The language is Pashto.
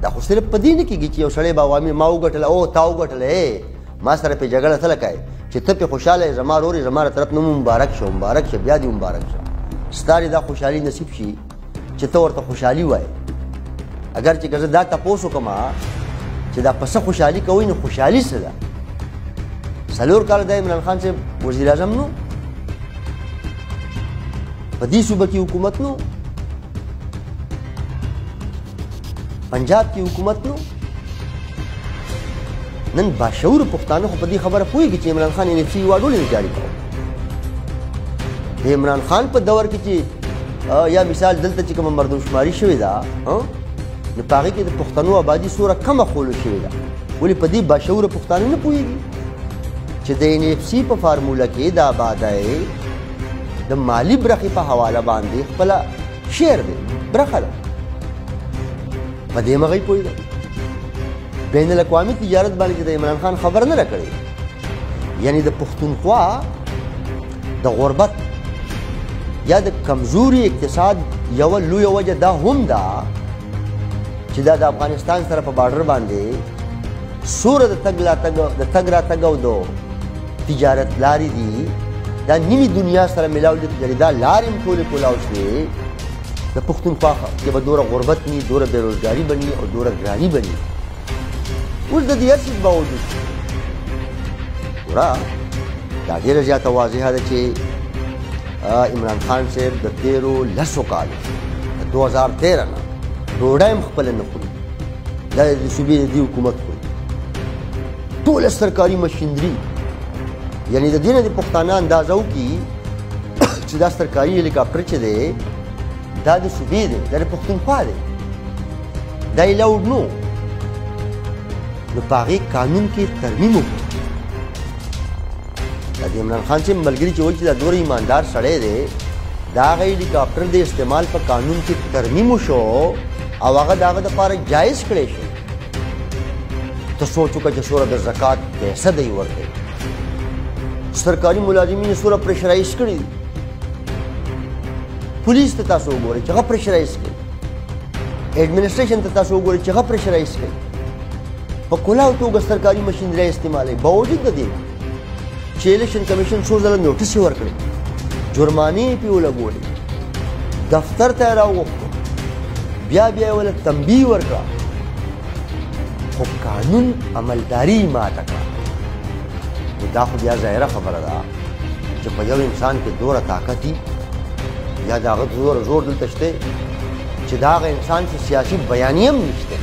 دا خو صرف په دې نه کېږي چې یو سړی به عوامي ما وګټله، او تا وګټله، ما سره پې جګړه څه لکه چې ته پې خوشحاله یې، زما ورور یې، زما له طرف نه مبارک شه، مبارک شه، بیا دې مبارک شه. ستا دې دا خوشحالي نصیب شي چې ته ورته خوشحالي وایې. اگر چې که زه دا تپوس وکړم چې دا په څه خوشحالي کوئ، نو خوشحالي څه ده؟ څلور کاله دا عمران خان صاحب وزیر اعظم نو، په دې صوبه کې حکومت نو، پنجاب کې حکومت نو. نن باشعور پښتانه خو په دې خبره پوهېږي چې عمران خان ان ایف سي ایوارډ ولې نه جاري کاوه. د عمران خان په دور کې چې یا مثال دلته چې کومه مردم شماري شوې ده، نو په هغې کې د پښتنو آبادي څومره کمه ښوول شوې ده. ولې په دې باشعوره پښتانه نه پوهېږي چې د ان ایف سي په فارموله کې د آبادۍ د مالي برخې په حواله باندې خپله شعر دی، برخه ده. په دې مغی پوهېده. بین الاقوامي تجارت باندې چې د عمران خان خبر نه راکړې، یعنی د پښتونخوا د غربت یا د کمزوري اقتصاد یوه لویه وجه دا هم ده چې دا د افغانستان سره په بارډر باندې څومره د تګ راتګ او د تجارت لارې دي، دا نیمې دنیا سره ملاو دي. چې دا لارې هم ټولې کولاو شوې، د پښتونخوا کې به دوره غربت ني، دوره بېروزګاري به ني او دوره ګراني به ني. اوس د دې هر څیز باوجود ګوره دا ډېره زیاته واضحه ده چې عمران خان صاحب د تېرو لسو کالو د 2013 نه ډوډۍ هم خپله نه خوري، دا د صوبې د دې حکومت خوري. ټوله سرکاري مشینري، یعنی د دې نه د پښتانه اندازه وکړي چې دا سرکاري هلیکاپټر چې دی دا د صوبې دی، دا د پښتونخوا دی، دا یې لاوډ نو. نو په هغې قانون کې ترمیم وکړو. دا د عمران خان چې ملګري چې وایي چې دا دومره ایماندار سړی دی، دا هغه هلیکاپټر د استعمال په قانون کې ترمیم وشو او هغه د هغه دپاره جایز کړی شو. ته سوچ وکړه چې څومره د زکات پیسه دی ورکوي، سرکاري ملازمین یې څومره پریشرایز کړي دي. پولیس ته تاسو وګورئ چې هغه پریشرایز کوي، اډمنسټریشن ته تاسو وګورئ چې هغه پریشرایز کوي. په کولاو توګه سرکاري مشینري استعمالوي، باوجود د دې چې الیکشن کمیشن څو ځله نوټس یې ورکړی، جرمانې یې پرې ولګولې، دفتر ته یې راوغوښتو، بیا بیا یې ورله تنبیه ورکړه، خو قانون عملداري یې ماته کړه. نو دا خو بیا ظاهره خبره ده چې په یو انسان کې دومره طاقت وي یا د هغه دومره زور دلته شته چې د هغه انسان چې سیاسي بیانیه هم نشته.